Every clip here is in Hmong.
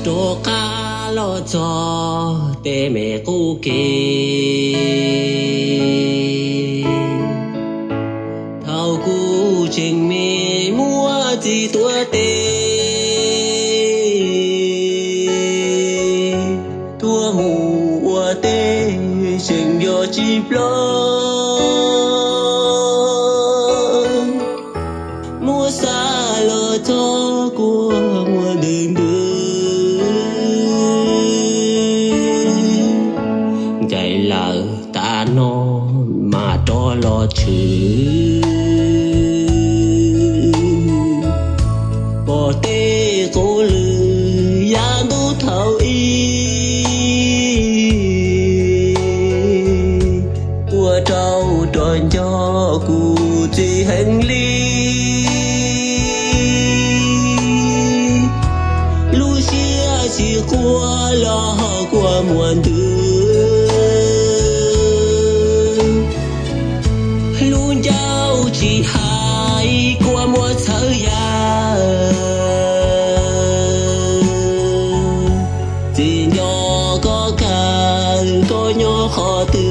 Rov qab los txog tej me qub kev, thaum kuv tseem me muaj txiv tuav tes, tuaj mus ua teb tseem yog tsis ploj. Muab xav los txog kua muag ntws ntws, ncaim lawm tas no mas rov los tshwm. Pom tej qub lwm yav ntuj thaum ub, ua rau rov nco kuv txiv heev li. Lub siab tsis quaj los ho kua muag ntws, lub ncauj tsis hais kua muag txhawv yam. Txiv nco koj kawg, koj nyob qhov twg?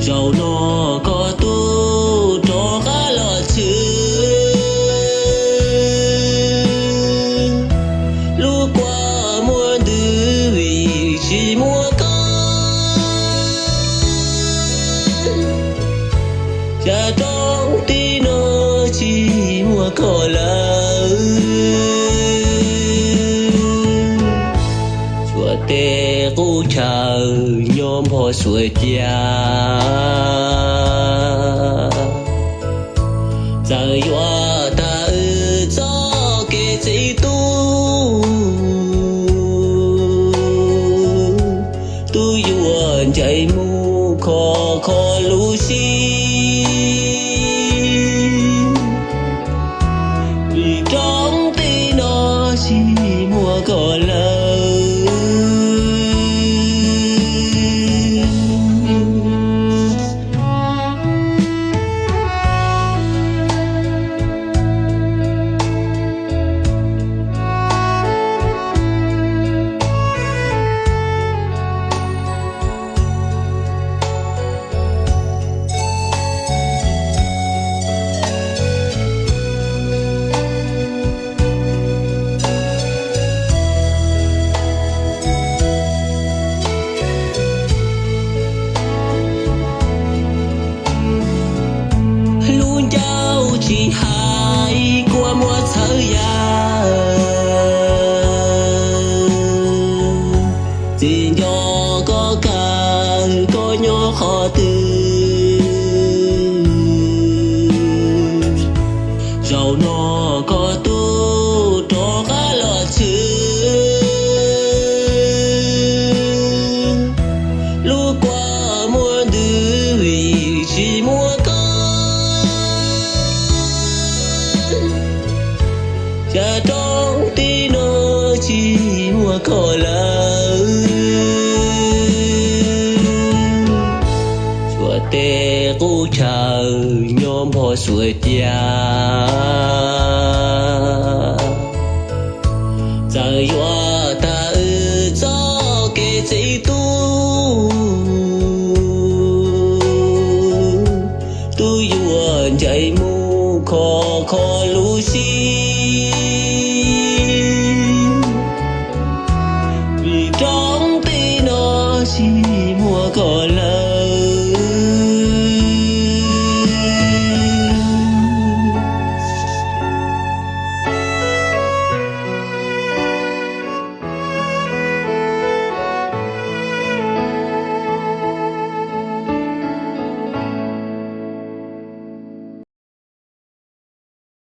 Zaum no koj twb rov qab los tshwm. Lub kua muag ntws vim tsis muaj koj, cas roob tim no tsis muaj koj lawm. Tsuas tej qub chaw nyob npog xuas cia, txawm yuav tag wb txoj kev txiv tub, twb yuav ncaim mus khov kho lub siab, vim roob tim no tsis muaj koj lawm. Lub ncauj tsis hais kua muag txhawv yam, txiv nco koj kawg, koj nyob qhov twg? Zaum no koj twb rov qab los tshwm. Lub kua muag ntws vim tsis muaj koj, cas roob tim no tsis muaj koj lawm. Tsuas tej qub chaw nyob npog xuas cia, txawm yuav tag wb txoj kev txiv tub, twb yuav ncaim mus khov kho lub siab,